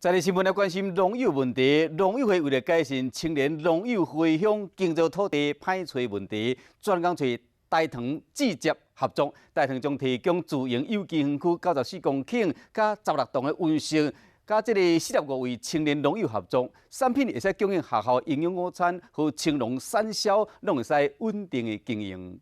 在日新聞來關心農友問題，農友會為了改善青年農友回鄉耕作土地歹揣問題，專工揣大同直接合作，大同將提供自營有機園區94公頃，佮16棟的溫室，佮這个45位青年農友合作，產品會使供應學校營養午餐和青農產銷，攏會使穩定的經營。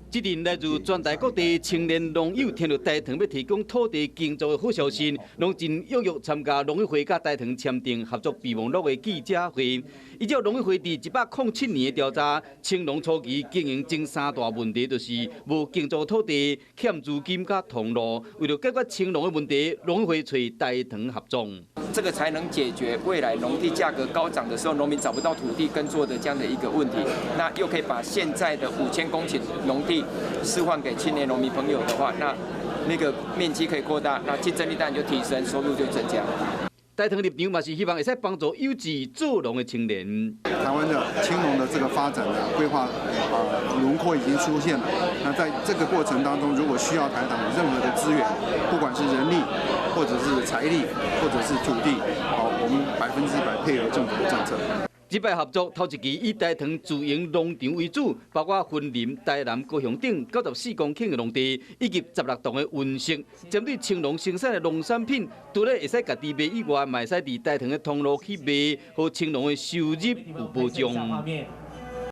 這陣來自全台各地青年農友聽著大同欲提供土地耕作的好消息，攏真踴躍參加農委會佮大同簽訂合作備忘錄的記者會。依照農委會佇107年的調查，青農初期經營前三大問題就是無耕作土地、欠資金佮通路。為了解決青農的問題，農委會揣大同合作。這個才能解決未來農地價格高漲的時候，農民找不到土地耕作的這樣的一個問題。那又可以把現在的5000公頃農地釋放給青年農民朋友的話，那個面積可以擴大，那競爭力當然就提升，收入就增加。大同立場嘛是希望會使幫助有志做農的青年。台灣的青農的這個發展的規劃，輪廓已經出現了。那在這個過程當中，如果需要台糖任何的資源，不管是人力，或者是財力，或者是土地，好，我們100%配合政府的政策。這擺合作頭一期以大同自營農場為主，包括雲林、台南、高雄等94公頃的農地，以及16棟的溫室。針對青農生產的農產品，除了會使家己賣以外，嘛會使佇大同的通路去賣，予青農的收入有保障。